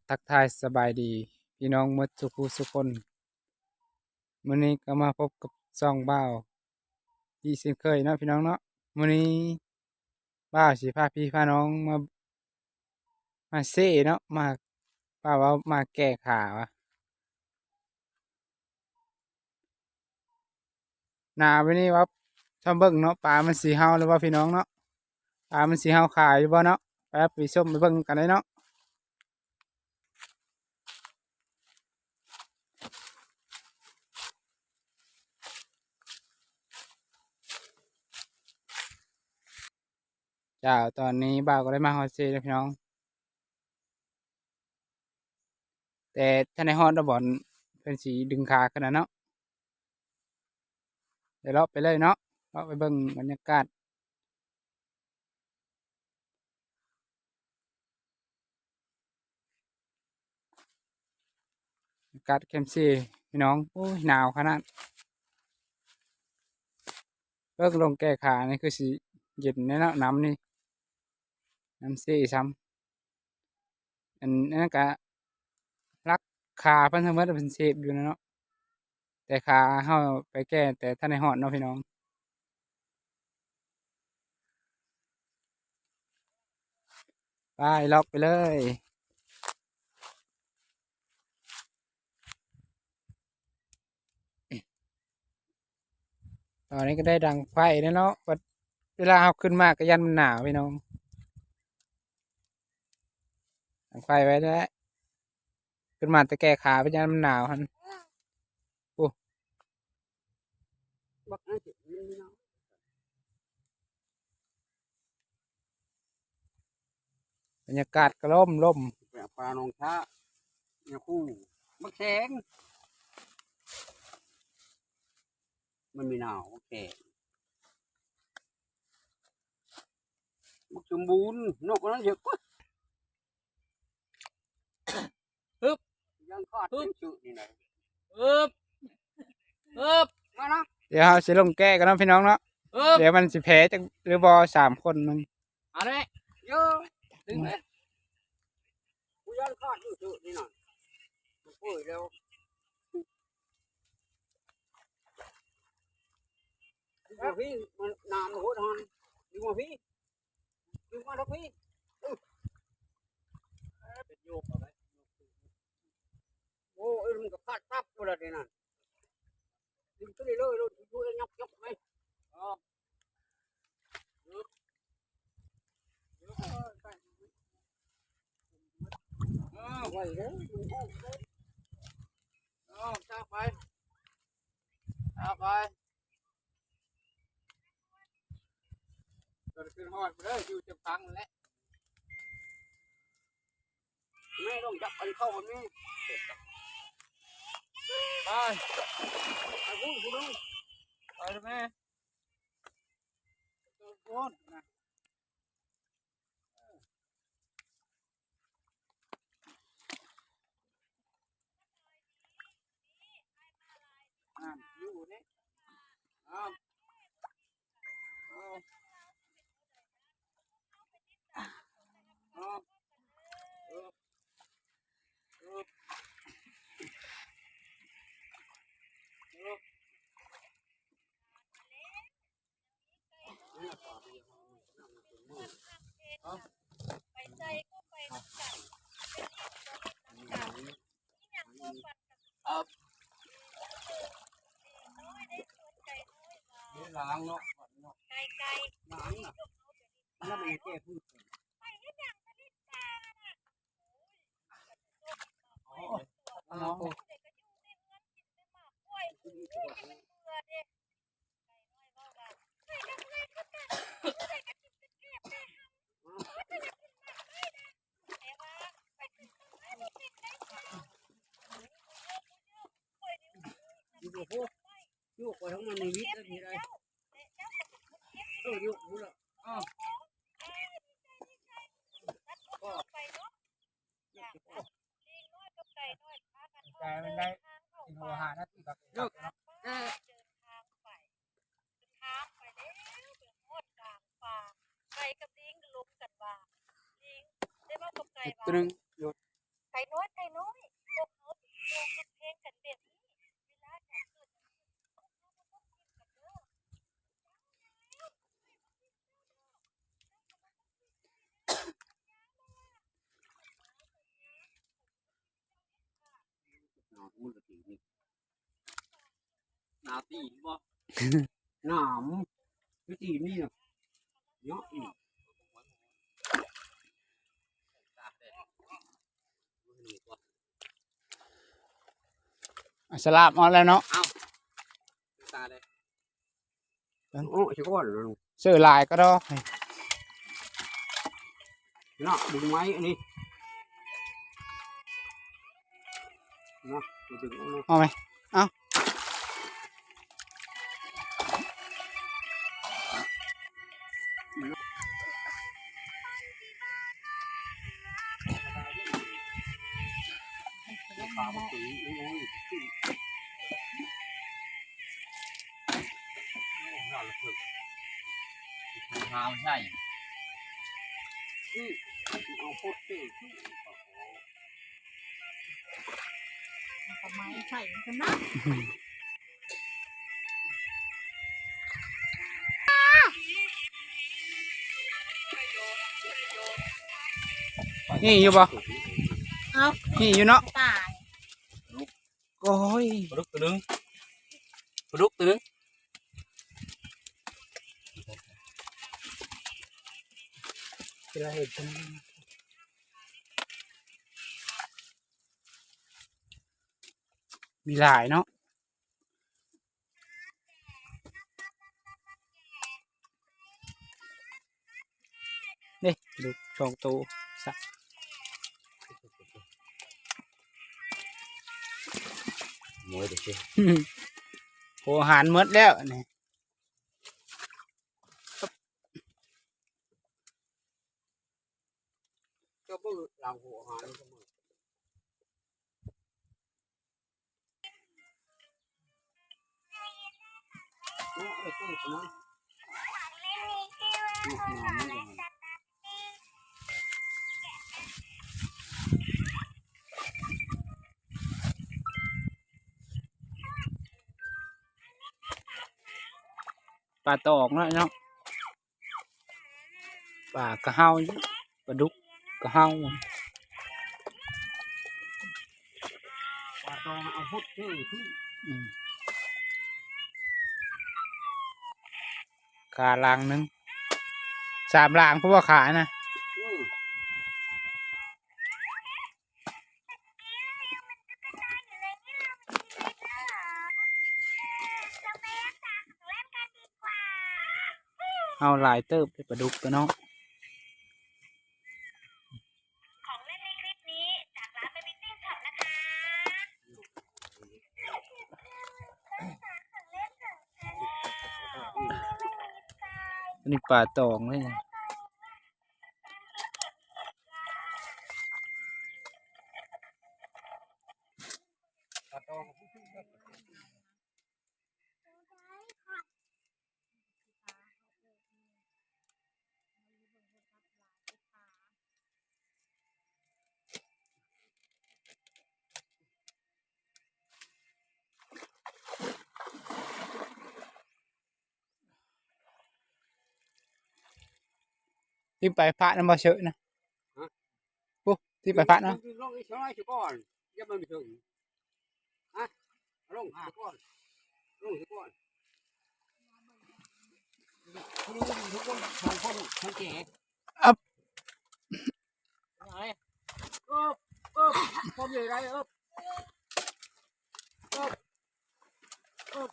ທັກທາຍສະບາຍດີພີ່ນ້ອງໝົດສູ່ຜູ້ສູ່ຄົນ. ມື້ນີ້ກໍມາພົບກັບຊ່ອງບ່າວອີກເຊັ່ນເຄີຍເນາະພີ່ນ້ອງເນາະ. ມື້ນີ້ບ່າວຊິພາພີ່ພານ້ອງມາ ມາເຊເນາະ ມາ ວ່າເວົ້າມາແກ້ຂາວ່າ ໜາວແບບນີ້ວ່າ ຊອມເບິ່ງເນາະ ປາມັນຊິເຫົ່າຫຼືບໍ່ພີ່ນ້ອງເນາະ. ປາມັນຊິເຫົ່າຂາຢູ່ບໍ່ເນາະ. ໄປ ໄປຊົມໄປເບິ່ງນຳກັນເລີຍເນາະ. ເຈົ້າ ຕອນນີ້ບ່າວກໍໄດ້ມາຮອດເຊແລ້ວພີ່ນ້ອງ ແຕ່ທັນໄດ້ຮອດດອກບ່ອນເພິ່ນຊິດຶງຂາຂຶ້ນນະເນາະ. ດຽວເລາະໄປເລີຍເນາະ ເລາະໄປເບິ່ງບັນຍາກາດ. ອາກາດແຄມເຊພີ່ນ້ອງ ໂອ້ຍ ໜາວຂະໜາດ. ເບິ່ງລົງແກ້ຂານີ້ຄືຊິເຢັນແດ່ເນາະ ນ້ຳນີ້ ນ້ຳເຊຊ້ຳ. ອັນ ອັນນັ້ນກະລັກຂາເພິ່ນທັງໝົດ ເພິ່ນເຊບຢູ່ນະເນາະ. ແຕ່ຂາເຮົາໄປແກ້ແຕ່ທັນໄດ້ຮອດເນາະພີ່ນ້ອງ. ໄປ ເລາະໄປເລີຍ. ຕອນນີ້ກໍໄດ້ດັງໄຟແລ້ວເນາະ. ບັດເວລາເຮົາຂຶ້ນມາກໍຢ້ານມັນໜາວພີ່ນ້ອງ. ດັງໄຟໄວ້ແລ້ວ ຂຶ້ນມາແຕ່ແກ້ຂາໄປຢ້ານມັນໜາວຫັ້ນ. ໂອ້ ບັນຍາກາດກໍລົມ ລົມ ໄປເອົາປາໜອງຊາ ຍາຄູ ບັກແສງ ມັນມີໜາວ ບັກແສງ ບັກສົມບູນ ນົກອັນນັ້ນເດີກວ່າ. ຮຶບ ຍັງຂາດ ຮຶບ ເປັນຊື່ນີ້ນະ. ຮຶບ ຮຶບ ມານະ. ດຽວເຮົາຊິລົງແກ້ກັນເນາະພີ່ນ້ອງເນາະ. ຮຶບ ດຽວມັນຊິແພ້ຈັກຫຼືບໍ່ ສາມຄົນມັນ. ເອົາເດ້ ເຢີ ດຶງເດ້. ກູຢ້ານຂາດຢູ່ເທື່ອນີ້ນະ ມັນເປີດແລ້ວ. ດຶງມາພີ້ ມັນໜາມໂພດຫັ້ນ ດຶງມາພີ້ ດຶງມາທາງພີ້. ເອີ ເປັນໂຍກເອົາໄວ້. ໂອ້ຍ ມັນກໍຂາດຕັບພຸ້ນລະເດນັ້ນ. ດຶງຂຶ້ນເລີຍໆ ໂລດ ຍົກໆ ໄປ. ເອີ ເອີ ໄວເດີ ມັນອອກເດີ. ເອີ ຊາກໄປ ຊາກໄປ. ກໍຂຶ້ນຮອດເດີ ຢູ່ຈຳພັງນັ້ນແຫຼະ. ແມ່ລົງຈັບອັນເຂົ້າອັນນີ້ ໄປ ໄປພຸ້ນ ໄປພຸ້ນ ໄປເດີແມ່. ໂອ້ຍ ນະ ນັ້ນ ຢູ່ນີ້ ເອົາ ເອົາ ເອົາ ເອີ ເອີ ເອີ ເອີ. ຢູ່ບໍ່ໂພ ຢູ່ໄປທາງມັນນີ້ວິດໄດ້ທີ່ໃດ. ເອີ ຢູ່ພຸ້ນລະ ອ້າວ ກໍ ແຕ່ມັນໄດ້ກິນຫົວຫານາທີກໍເປັນເນາະ ເອີ ເດີນທາງໄປ ເດີນທາງໄປແລ້ວ ໄປຮອດກາງປ່າ ໄກ່ກັບລີງກໍລົມກັນວ່າ ລີງໄດ້ເວົ້າກັບໄກ່ວ່າ ຕະລຶງຢູ່ ໄກ່ນ້ອຍ ນາຕີນບໍ່? ໜາມ ຄືຕີນນີ້ນະ ເນາະ ອາ ສະຫຼາບອອກແລ້ວເນາະ. ເອົ້າ ຕາເດ້. ໂອ້ ຊິກ່ອນ ເສືອຫຼາຍກະດອກເນາະ. ດຶງໄມ້ອັນນີ້ເນາະ ດຶງເອົາເນາະ ເອົາໄປ ເອົາ. ຫາມໃສ່ ອື ເອົາໂພດເຕີ ເອົາໄມ້ໃສ່ມັນຊະນະ. ມີຢູ່ບໍ່? ເອົ້າ ມີຢູ່ເນາະ ຕາຍ. ໂອ້ຍ ປາດຸກໂຕໜຶ່ງ ປາດຸກໂຕໜຶ່ງ. ມີຫຼາຍເນາະ. ເດ້ ປາດຸກສອງໂຕຊະ ໂອ້ຍ ເດ້ຊິ ໂອ້ ອາຫານໝົດແລ້ວນີ້. ເຈົ້າເບິ່ງຫຼັງຫົວອາຫານ ປາຕອງເນາະ ເນາະ. ປາກະເຫົ່າ ປາດຸກກະເຫົ່າ ປາຕອງເອົາຫົດເຈີຂຶ້ນ ອືມ ຂາລ່າງໜຶ່ງ ສາມລ່າງ ເພາະວ່າຂານະ ອືມ. ເອົາຫຼາຍເຕີບເດ້ ປາດຸກກະເນາະ. ອັນນີ້ປາຕອງເລີຍ. ທີ່ໄປພະນຳບໍ່ເຊີນະ ຮະ? ໂອ້ ທີ່ໄປພະນະ ລົງອີກສອງຮ້ອຍຊະກ່ອນ ຢ່າມັນໄປເຖິງ ຮະ ລົງຊະກ່ອນ ລົງຊະກ່ອນ ຄົນລະຢູ່ທຸກຄົນ ສອງຄົນ ທັງແຈ ອັບ ໄປ ເອີບ ເອີບ ຄວາມໃຫຍ່ໄດ້ ເອີບ ເອີບ.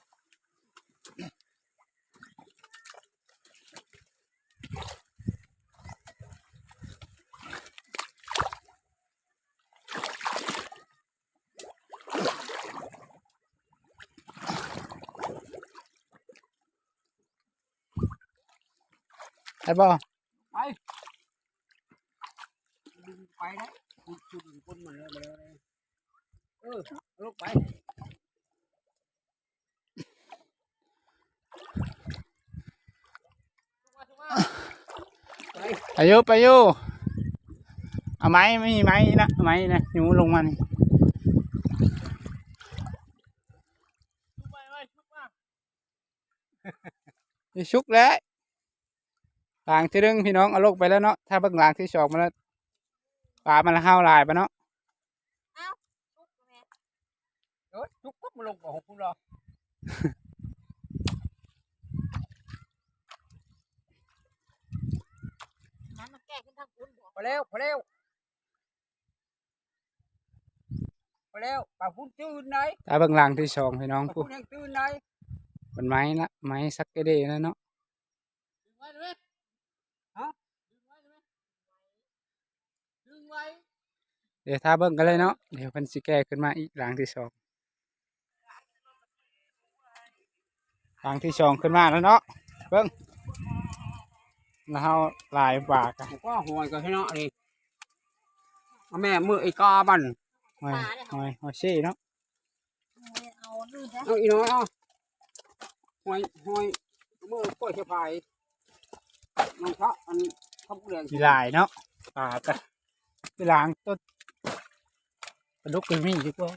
ໄດ້ບໍ່? ໄປ ໄປນະ ຄຸດ ຄຸດ ຄົ້ນມັນເລີຍ ເອີ ເອົາລົງໄປ. ໄປຢູ່ ໄປຢູ່ ເອົາໄມ້ ມີໄມ້ນະ ເອົາໄມ້ນະ ຍູ້ລົງມານີ້ ນີ້ສຸກແລ້ວ ລ່າງທີໜຶ່ງ ພີ່ນ້ອງ ເອົາລົງໄປແລ້ວເນາະ ຖ້າເບິ່ງລ່າງທີສອງມາແລ້ວ ປາມັນລະເຫົ່າຫຼາຍປະເນາະ. ເອົ້າ ສຸກແລ້ວແມ່. ມັນລົງໄປຂອງພຸ້ນລະ. ນັ້ນມັນແກ້ຂຶ້ນທາງພຸ້ນບໍ່? ພໍແລ້ວ ພໍແລ້ວ ພໍແລ້ວ ປາພຸ້ນຕື່ນໄດ໋. ຕາເບິ່ງຫຼັງທີສອງ ພີ່ນ້ອງ ປາພຸ້ນ ພຸ້ນແຮ່ງຕື່ນໄດ໋. ມັນໄໝລະ ໄໝສັກກະເດລະເນາະ. ຮະ? ດຶງໄວ້ ດຽວຖ້າເບິ່ງກັນເລີຍເນາະ ດຽວເພິ່ນຊິແກ່ຂຶ້ນມາອີກຫຼັງທີສອງ. ຫຼັງທີສອງຂຶ້ນມາແລ້ວເນາະ ເບິ່ງ ແລ້ວເຮົາຫຼາຍປາກະ ກໍຫ້ອຍກໍເນາະນີ້ ແມ່ມື້ໄອ້ກາມັນ ຫ້ອຍ ຫ້ອຍ ຫ້ອຍເຊເນາະ. ເອົາອີກໜ້ອຍ ເອົາ ຫ້ອຍ ຫ້ອຍ ເອົາມືປ່ອຍສະພາຍ ນ້ອງພະ ອັນ ຄຳແດງ ມີຫຼາຍເນາະ ປາກະ ໄປລ້າງຕົ້ນ ປາດຸກກໍມີດີກວ່າ.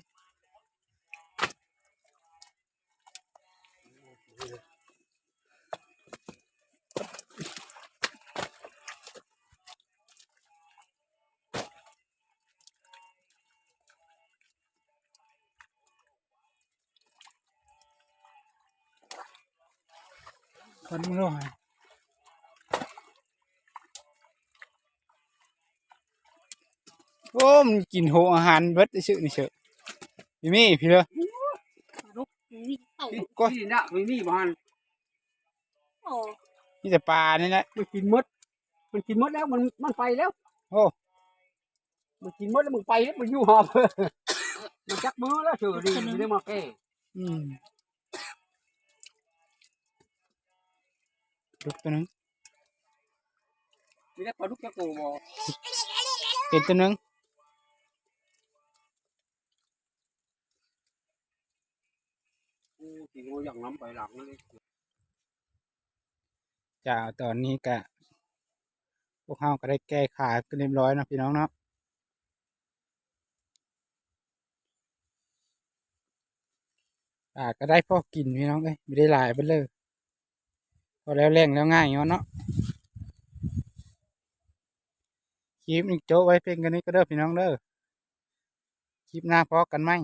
ຄົນນ້ອຍ ໂອ້ ມັນກິນໂຫອາຫານເບິດຊື່ນີ້ເຊີ. ມີມີ ພີ່ເດີ ປາດຸກ ມີເຕົາ ນີ້ນະ ມີມີບໍ່ຫັ້ນ? ໂອ້ ມີແຕ່ປານີ້ແຫຼະ ມັນກິນໝົດ ມັນກິນໝົດແລ້ວ ມັນ ມັນໄປແລ້ວ. ໂອ້ ມັນກິນໝົດແລ້ວ ມັນໄປແລ້ວ ມັນຢູ່ຫອບ ມັນຈັກມື້ແລ້ວເຊີນີ້ ບໍ່ໄດ້ມາແກ່. ອືມ ດຸກຕົວໜຶ່ງ ມີແຕ່ປາດຸກຈັກໂຕບໍ່? ເຫັນຕົວໜຶ່ງ. ໂອ້ ຊິໂຫຍັງນຳໄປຫຼັງເລີຍ. ຈ້າ ຕອນນີ້ກະ ພວກເຮົາກໍໄດ້ແກ່ຂາຂຶ້ນຮຽບຮ້ອຍເນາະ ພີ່ນ້ອງເນາະ. ປາກໍໄດ້ພໍກິນ ພີ່ນ້ອງເອີຍ ບໍ່ໄດ້ຫຼາຍປານໃດ ພໍແລ້ວແລ້ງແລ້ວງ່າຍເນາະ. ຄລິບນີ້ໂຈະໄວ້ພຽງເທົ່ານີ້ກໍເດີ ພີ່ນ້ອງເດີ ຄລິບໜ້າພໍ້ກັນໃໝ່.